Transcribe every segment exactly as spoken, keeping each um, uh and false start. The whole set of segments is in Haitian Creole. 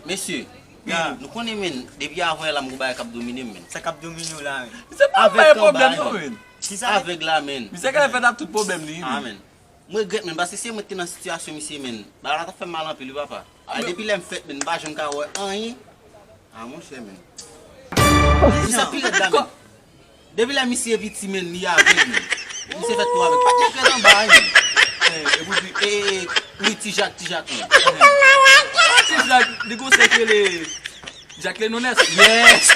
Mesye, nou konnen, men, depi avan yè la, m gon bagay k ap domine m, men. Sa k ap domine w la, men? Misye pa bay pwoblèm, non, men. Avèg la, men. Misye ka fè tout pwoblèm li, men. Mwen regrèt, men, paske si mwen te nan sitiyasyon misye, men, bagay la t ap fè m mal anpil, wi, papa. A, depi lè m fèt, men, m pa janm ka wè anyen. A, monchè, men. Misye pi rèd la, men. Depi lè misye piti, men, li avèg, men. Misye fèt tou avèg. Patnè krèt anba, wi, men. E, e, wi, Ti Jak, Ti Jak, men. Ti Jak, li gon sè k rele Jacqueline Onès. Yes!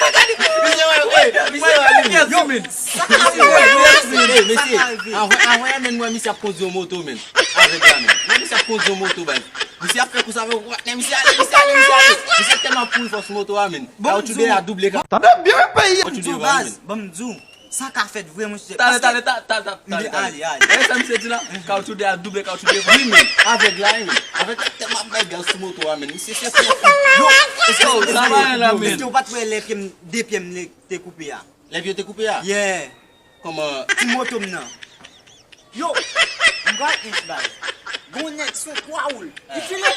Misye wè, wi, misye wè, wi. Yo, sa ka rive, sa ka rive. Avan, avan yè, men, mwen, misye ap kondui yon moto, men. Avèg la, men. Mwen, misye ap kondui yon moto, baz. Misye ap fè kou sa, men, patnè, misye ale, misye ale, misye ale. Misye tèlman kouri fòs moto a, men. Kawotchou dèyè a double ka. Tande byen, men, peyi a. Kawotchou devan, men. Ban m di w, sa ka fèt vre, monchè. Talè, talè, talè, talè, talè. Ale, ale. E sa misye di la? Kawotchou dèyè a double kawotchou devan. Wi, men, avèg la, men. Avèg la tèlman ap bay gaz sou moto a, men. Misye se fou. Yo, sa va la, men. Èske w pa t wè lè pye m, de pye m te koupe a? Lè pye w te koupe a? Yeah. Kòman? Ti moto m nan. Yo, m pral ench, baz. Gon nèg sou twa woul. Li file.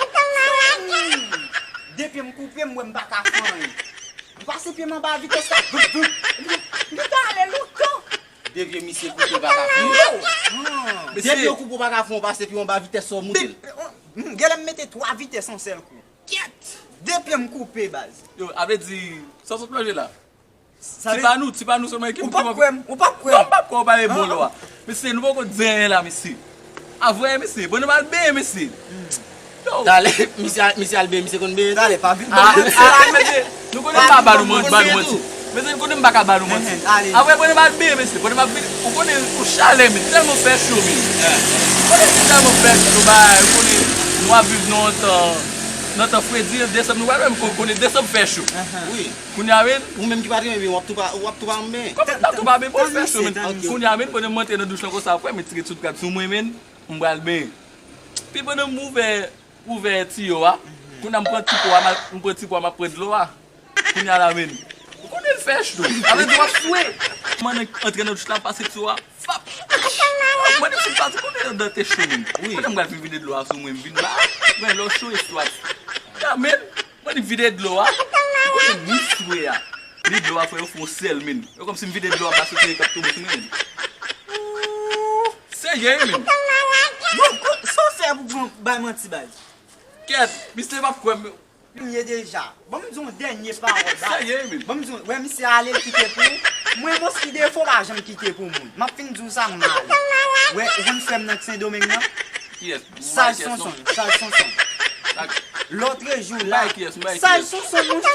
De pye m koupe, m wè m pa ka fè anyen. M pase pye m anba vitès la. Vup, vup. M te ale lontan. De pye misye koupe, pa ka fè anyen. Yo. De pye w koupe, w pa ka fè anyen, w pase pye w anba vitès sa w moute l. Genlè m mete twa vitès yon sèl kou. Kèt! De pye m koupe, baz. Yo, a vle di, sa w sot plonje la? Ti pa nou, ti pa nou sèlman ki... Ou p ap kwè m, ou p ap kwè m. Non, m p ap kwè w pale bon lwa. Mesye, nou poko di anyen la, mesye. Avre, mesye, bon, nou al benyen, mesye. Yo. Talè, misye, misye al benyen, misye konn benyen. Talè, pa vin ban m manti la, mesye. Nou konnen m pa ba nou manti, ba nou manti. Mesye, nou konnen m pa ka ba nou manti. Avre, bon, nou al benyen, mesye. Bon, nou ap vin, ou konnen, ou chalè, men tèlman fè cho, men. Ou konnen tèlman fè cho, bay, ou konnen, nou ap viv nan yon tan, nan tan fredi, desanm, nou pral wè, men ou konnen desanm fè cho. Wi. Kounye a, men. Ou menm ki pa t renmen, w ap tou pa, w ap tou pa renmen. Kòman m t ap tou pa renmen? Bon, fè cho, men. Kounye a, men, pandan m rantre nan douch lan konsa, frè, men tire tout rad sou mwen, men, m pral benyen. Pi pandan m ouvè, ouvè tiyo a, kounye a, m pran ti po a, m pran ti po a, m ap pran dlo a. Kounye a la, men. Ou konnen l fè cho. Sa vle di w ap swe. M antre nan douch la, m pase tiyo a. Fap! Mwen, si m pase, konnen anndan te cho, men. Kounye a, m pral vin vide dlo a sou mwen, m vin ba. Men, lè w cho, istwa. Ya, men. Mwen di vide dlo a. Ou konnen ni swe a, ni dlo a, frè, yo fè yon sèl, men. Yo kòmsi m vide dlo a, m pa soti, e k ap tonbe sou mwen, men. Ooh, serye, men. Yo, ko-, sa w fè pou pran bay manti, baz? Kèt, misye p ap kwè m. M ye deja. Ban m di yon dènye pawòl, baz. Serye, men. Ban m di yon, wè, misye ale, l kite pou ou. Mwen, Moski Defo pa janm kite pou moun. M ap fin di w sa, m ale. Wè, ou konn frè m nan Sendomeng nan? Kiyès? Saj Sonson, Saj Sonson. Lòtrejou la, Saj Sonson, monchè,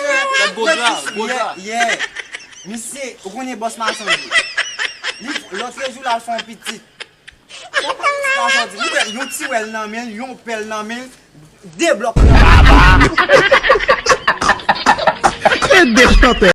yeah, yeah. Misye, ou konnen bòs mason li. Li, lòtrejou la, l fè yon pitit. Yon pitit mason di, li wè yon ti wèl nan men l, yon pèl nan men l, de blòk nan men l. E de chantè.